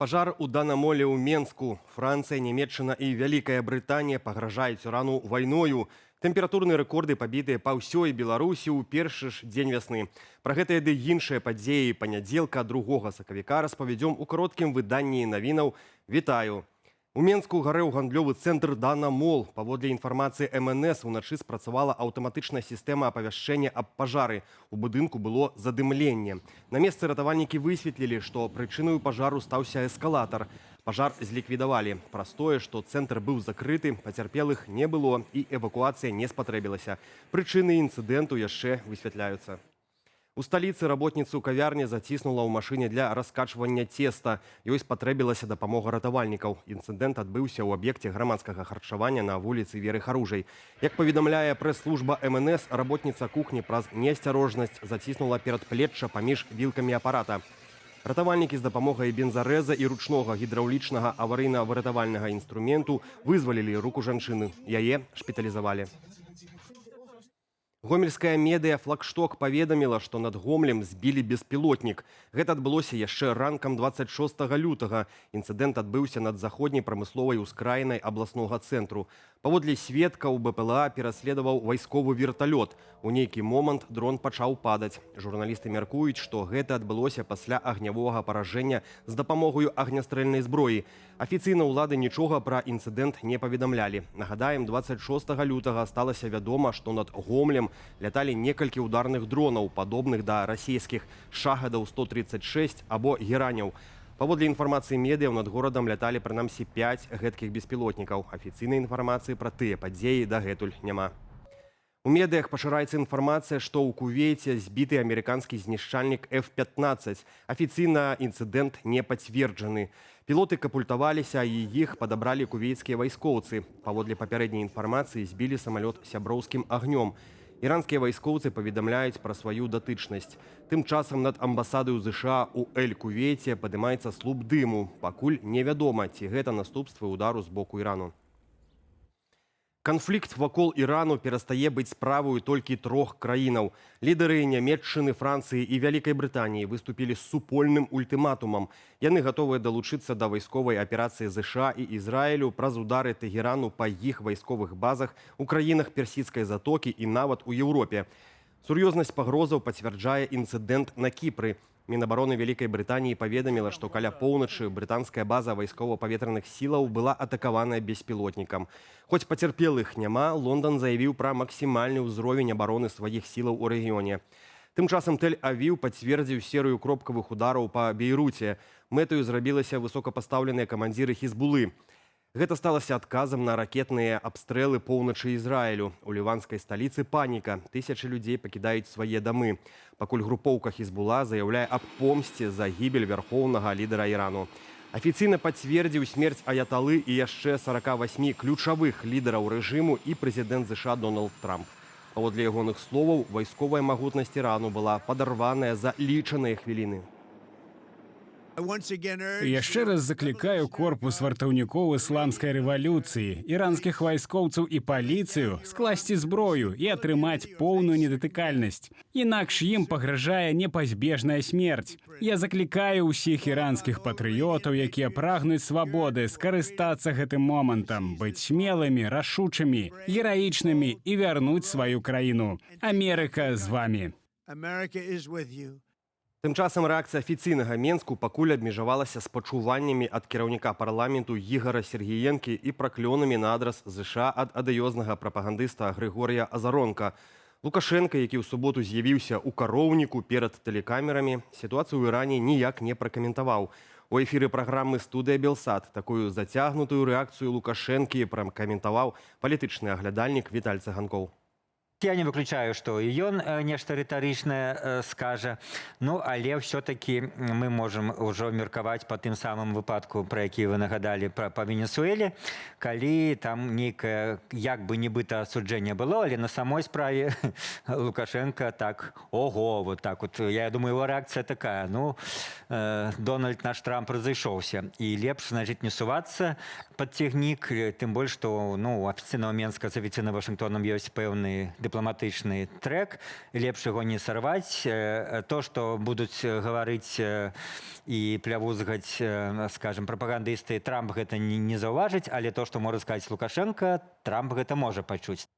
Пажар у Дана-Моле ў Менску. Францыя, Нямеччына і Вялікая Брытанія пагражаюць Ірану вайною. Тэмпературныя рэкорды пабітыя па ўсёй Беларусі ў першы ж дзень вясны. Пра гэтыя ды іншыя падзеі панядзелка, 2 сакавіка, распавядзём у кароткім выданні навінаў. Вітаю! У Менску гарэў гандлёвы цэнтр «Дана Мол». Паводле інфармацыі МНС, уначы спрацавала аўтаматычная сістэма апавяшчэння аб пажары. У будынку было задымленне. На месцы ратавальнікі высветлілі, што прычынаю пажару стаўся эскалатар. Пажар зліквідавалі. Праз тое, што цэнтр быў закрыты, пацярпелых не было і эвакуацыя не спатрэбілася. Прычыны інцыдэнту яшчэ высвятляюцца. У сталіцы работніцу кавярні заціснула ў машыне для раскачвання цеста. Ёй спатрэбілася дапамога ратавальнікаў. Інцыдэнт адбыўся ў аб'екце грамадскага харчавання на вуліцы Веры Харужай. Як паведамляе прэс-служба МНС, работніца кухні праз неасцярожнасць заціснула перадплечча паміж вілкамі апарата. Ратавальнікі з дапамогай бензарэза і ручнога гідраўлічнага аварыйна-выратавальнага інструменту вызвалілі руку жанчыны. Яе шпіталізавалі. Гомельская медыа «Флагшток» паведаміла, што над Гомлем збілі беспілотнік. Гэта адбылося яшчэ ранкам 26 лютага. Інцыдэнт адбыўся над заходняй прамысловай ускраінай абласнога цэнтру. Паводле сведкаў, БПЛА пераследаваў вайсковы верталёт. У нейкі момант дрон пачаў падаць. Журналісты мяркуюць, што гэта адбылося пасля агнявога паражэння з дапамогаю агнястрэльнай зброі. Афіцыйна ўлады нічога пра інцыдэнт не паведамлялі. Нагадаем, 26 лютага сталася вядома, што над Гомлем ляталі некалькі ударных дронаў, падобных да расійскіх шахедаў 136 або гераняў. Паводле інфармацыі медыяў, над горадам ляталі прынамсі 5 гэткіх беспілотнікаў. Афіцыйнай інфармацыі пра тыя падзеі дагэтуль няма. У медыях пашыраецца інфармацыя, што ў Кувейце збіты амерыканскі знішчальнік F-15. Афіцыйна інцыдэнт не пацверджаны. Пілоты капулятаваліся, і іх падабралі кувейцкія вайскоўцы. Паводле папярэдняй інфармацыі, збілі самалёт сяброўскім агнём. Іранскія вайскоўцы паведамляюць пра сваю датычнасць. Тым часам над амбасадаю ЗША ў Эль-Кувейце падымаецца слуп дыму. Пакуль невядома, ці гэта наступствы удару з боку Ірану. Канфлікт вакол Ірану перастае быць справаю толькі трох краінаў. Лідары Нямеччыны, Францыі і Вялікай Брытаніі выступілі з супольным ультыматумам. Яны гатовыя далучыцца да вайсковай аперацыі ЗША і Ізраілю праз удары Тэгерану па іх вайсковых базах у краінах Персідскай затокі і нават у Еўропе. Сур'ёзнасць пагрозаў пацвярджае інцыдэнт на Кіпры. Мінабароны Вялікай Брытаніі паведаміла, што каля поўначы брытанская база вайскова-паветраных сілаў была атакаваная беспілотнікам. Хоць пацярпелых няма, Лондан заявіў пра максімальны ўзровень абароны сваіх сілаў у рэгіёне. Тым часам Тэль-Авіў пацвердзіў серыю кропкавых удараў па Бейруце. Мэтаю зрабілася высокапастаўленыя камандзіры Хізбулы. Гэта сталася адказам на ракетныя абстрэлы поўначы Ізраілю. У ліванскай сталіцы паніка. Тысячы людзей пакідаюць свае дамы. Пакуль групоўка Хізбула заяўляе аб помсце за гібель вярхоўнага лідара Ірану. Афіцыйна пацвердзіў смерць аяталы і яшчэ 48 ключавых лідараў рэжыму і прэзідэнт ЗША Дональд Трамп. Паводле ягоных словаў, вайсковая магутнасць Ірану была падарваная за лічаныя хвіліны. Яшчэ раз заклікаю корпус вартаўнікоў ісламскай рэвалюцыі, іранскіх вайскоўцаў і паліцыю скласці зброю і атрымаць поўную недатыкальнасць. Інакш ім пагражае непазбежная смерць. Я заклікаю ўсіх іранскіх патрыётаў, якія прагнуць свабоды, скарыстацца гэтым момантам, быць смелымі, рашучымі, гераічнымі і вярнуць сваю краіну. Амерыка з вамі. America is with you. Тым часам рэакцыя афіцыйнага Менску пакуль абмежавалася спачуваннямі ад кіраўніка парламенту Ігара Сергіенкі і праклёнамі на адрас ЗША ад адыёзнага прапагандыста Грыгорыя Азаронка. Лукашэнка, які ў суботу з'явіўся ў кароўніку перад тэлекамерамі, сітуацыю ў Іране ніяк не пракаментаваў. У эфіры праграмы «Студыя Белсат» такую зацягнутую рэакцыю Лукашэнкі пракаментаваў палітычны аглядальнік Віталь Цыганкоў. Я не выключаю, што і ён нешта рытарычнае скажа. Ну, але ўсё-такі мы можам ўжо меркаваць па тым самым выпадку, пра які вы нагадалі, па Венесуэле, калі там нейкае як бы нібыта асуджэнне было, але на самой справе Лукашэнка так, ого, вот так вот. Я думаю, его рэакцыя такая: ну, Дональд наш Трамп разышоўся, і лепш, значит, не сувацца пад цягнік, тым больш што, ну, у афіцыйнага Менска з афіцыйна Вашынгтонам ёсць пэўны дыпламатычны дыпламатычны трэк, лепш яго не сарваць. То, што будуць гаварыць і плявузгаць, скажем, прапагандысты, Трамп гэта не заўважыць, але то, што можа сказаць Лукашэнка, Трамп гэта можа пачуць.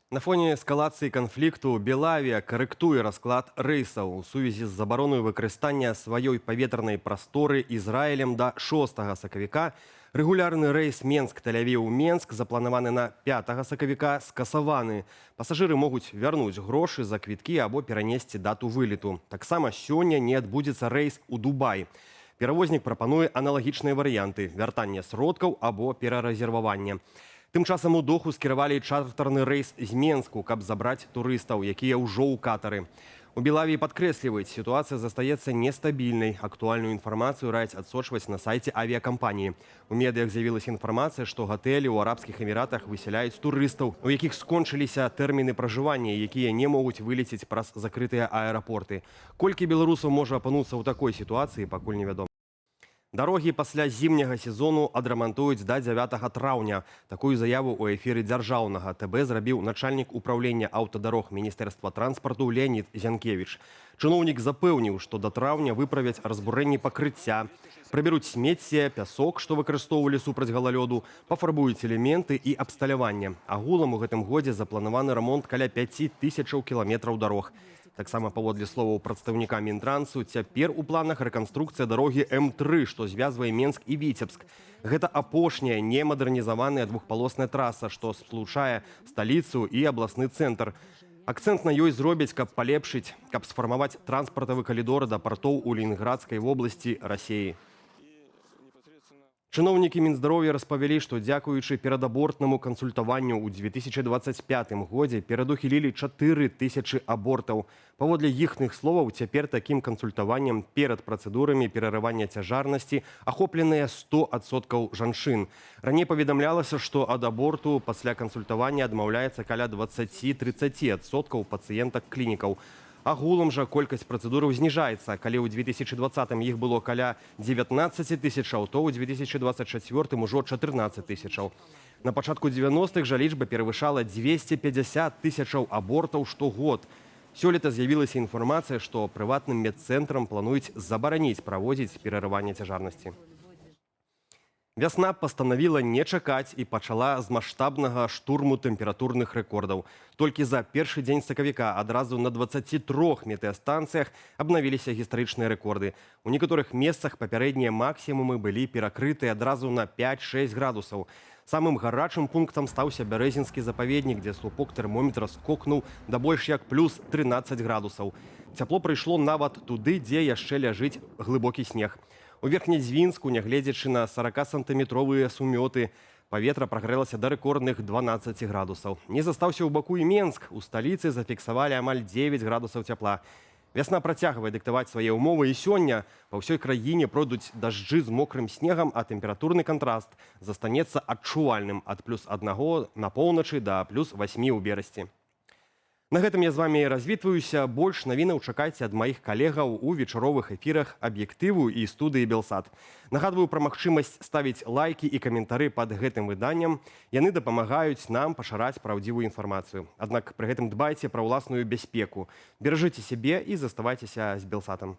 На фоне эскалацыі канфлікту Белавія карэктуе расклад рэйсаў у сувязі з забаронаю выкарыстання сваёй паветранай прасторы Ізраілем да 6 сакавіка. Рэгулярны рэйс Менск Тэль-Авіў Менск, запланаваны на 5 сакавіка, скасаваны. Пасажыры могуць вярнуць грошы за квіткі або перанесці дату вылету. Таксама сёння не адбудзецца рэйс у Дубай. Перавознік прапануе аналагічныя варыянты: вяртанне сродкаў або перарэзерваванне. Тым часам у Доху скіравалі чартэрны рэйс з Менску, каб забраць турыстаў, якія ўжо ў Катары. У Белавіі падкрэсліваюць: сітуацыя застаецца нестабільнай. Актуальную інфармацыю раяць адсочваць на сайце авіякампаніі. У медыях з'явілася інфармацыя, што гатэлі ў Арабскіх Эміратах высяляюць турыстаў, у якіх скончыліся тэрміны пражывання, якія не могуць вылецець праз закрытыя аэрапорты. Колькі беларусаў можа апынуцца ў такой сітуацыі, пакуль невядома. Дарогі пасля зімняга сезону адрамантуюць да 9 траўня. Такую заяву ў эфіры дзяржаўнага ТБ зрабіў начальнік упраўлення аўтадарог Міністэрства транспарту Леанід Зянкевіч. Чыноўнік запэўніў, што да траўня выправяць разбурэнні пакрыцця, прыбяруць смецце, пясок, што выкарыстоўвалі супраць галалёду, пафарбуюць элементы і абсталяванне. Агулам у гэтым годзе запланаваны рамонт каля 5000 кіламетраў дарог. Таксама, паводле словаў прадстаўніка Мінтрансу, цяпер у планах рэканструкцыя дарогі М3, што звязвае Менск і Віцебск. Гэта апошняя немадэрнізаваная двухпалосная траса, што спалучае сталіцу і абласны цэнтр. Акцэнт на ёй зробяць, каб палепшыць, каб сфармаваць транспартавы калідор да партоў у Ленінградскай вобласці Расеі. Чыноўнікі Мінздароўя распавялі, што, дзякуючы перадабортнаму кансультаванню, ў 2025 годзе перадухілілі 4000 абортаў. Паводле іхных словаў, цяпер такім кансультаваннем перад працэдурамі перарывання цяжарнасці ахопленыя 100% жанчын. Раней паведамлялася, што ад аборту пасля кансультавання адмаўляецца каля 20-30% пацыентак клінікаў. Агулам жа колькасць працэдураў зніжаецца. Калі ў 2020 іх было каля 19 тысячаў, то ў 2024 ужо 14 тысячаў. На пачатку 90-х жа лічба перавышала 250 тысячаў абортаў штогод. Сёлета з'явілася інфармацыя, што прыватным медцэнтрам плануюць забараніць праводзіць перарыванне цяжарнасці. Вясна пастанавіла не чакаць і пачала з маштабнага штурму тэмпературных рэкордаў. Толькі за першы дзень сакавіка адразу на 23 метэастанцыях абнавіліся гістарычныя рэкорды. У некаторых месцах папярэднія максімумы былі перакрыты адразу на 5-6 градусаў. Самым гарачым пунктам стаўся Бярэзінскі запаведнік, дзе слупок тэрмометра скокнуў да больш як плюс 13 градусаў. Цяпло прыйшло нават туды, дзе яшчэ ляжыць глыбокі снег. У Верхнядзвінску, нягледзячы на 40-сантыметровыя сумёты, паветра прагрэлася да рэкордных 12 градусаў. Не застаўся ў баку і Менск. У сталіцы зафіксавалі амаль 9 градусаў цяпла. Вясна працягвае дыктаваць свае ўмовы і сёння. Па ўсёй краіне пройдуць дажджы з мокрым снегам, а тэмпературны кантраст застанецца адчувальным ад плюс 1 на поўначы да плюс 8 ў Берасці. На гэтым я з вами развітваюся. Больш навінаў чакайце ад маіх калегаў у вечаровых эфірах «Аб'ектыву» і студыі «Белсат». Нагадваю пра магчымасць ставіць лайкі і каментары пад гэтым выданнем. Яны дапамагаюць нам пашыраць праўдзівую інфармацыю. Аднак пры гэтым дбайце пра ўласную бяспеку. Беражыце сябе і заставайцеся з «Белсатам».